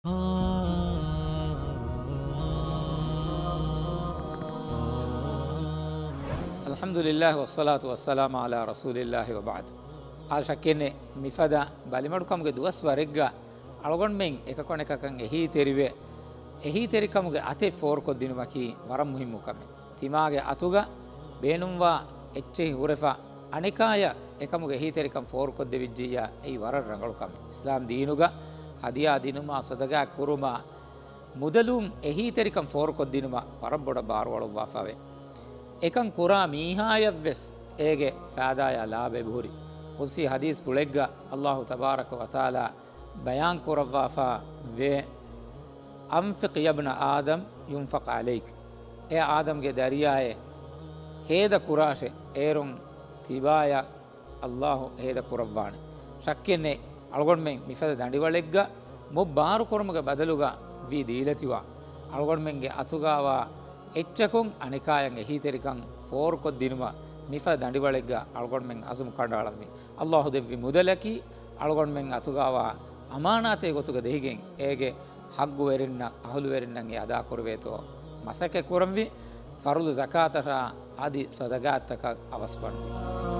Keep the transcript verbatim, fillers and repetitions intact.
އަލްޙަމްދުލިއްލާހި ވައްޞަލާތު ވައްސަލާމު ޢަލާ ރަސޫލިއްލާހި ވަބަޢްދު. އާ، ޝައްކެއްނެތް، މިފަދަ ބަލިމަޑުކަމުގެ ދުވަސްވަރެއްގަ އަޅުގަނޑުމެން އެކަކު އަނެކަކަށް އެހީތެރިވެ، އެހީތެރިކަމުގެ އަތެއް ފޯރުކޮށްދިނުމަކީ ވަރަށް މުހިއްމު ކަމެއް. ތިމާގެ އަތުގަ ބޭނުންވާ އެއްޗެހި ހުރެފަ، އަނެކާޔަށް އެކަމުގެ އެހީތެރިކަން ފޯރުކޮށްދެވިއްޖިއްޔާ، އެއީ ވަރަށް ރަނގަޅު ކަމެއް. އިސްލާމް ދީނުގަ ހަދިޔާ ދިނުމާ، ޞަދަގާތް ކުރުމާ، މުދަލުން އެހީތެރިކަން ފޯރުކޮށްދިނުމަށް ވަރަށް ބޮޑަށް ބާރުއަޅުއްވާފަވޭ. އެކަން ކުރާ މީހާޔަށްވެސް އޭގެ ފައިދާޔާ ލާބަ އެބަހުރި. ޤުދުސީ ޙަދީޘްފުޅެއްގަ ﷲ ތަބާރަކަ ވަތަޢާލާ ބަޔާން ކުރައްވާފަ ވޭ، "أنفق يا ابن آدم ينفق عليك." އޭ އާދަމްގެ ދަރިޔާއޭ، ހޭދަ ކުރާށޭ، އޭރުން ތިބާޔަށް ﷲ ހޭދަ ކުރައްވާނެ. ޝައްކެއްނެތް، އަޅުގަނޑުމެން މިފަދަ ދަނޑިވަޅެއްގަ މޮށް ބާރުކުރުމުގެ ބަދަލުގަ ވީ ދީލަތިވާ، އަޅުގަނޑުމެންގެ އަތުގަވާ އެއްޗަކުން އަނެކާޔަށް އެހީތެރިކަން ފޯރުކޮށްދިނުމަށް މިފަދަ ދަނޑިވަޅެއްގަ އަޅުގަނޑުމެން އަޒުމް ކަނޑައަޅަންވީ. ﷲ ދެއްވި މުދަލަކީ އަޅުގަނޑުމެން އަތުގަވާ އަމާނާތެއް ގޮތުގަ ދެހިގެން، އޭގެ ޙައްޤުވެރިންނަށް، އަހުލުވެރިންނަށް އެ އަދާކުރެވޭތޯ މަސައްކަތް ކުރަންވީ. ފަރުޟު ޒަކާތަށާ އަދި ޞަދަގާތްތަކަށް އަވަސްވަންވީ.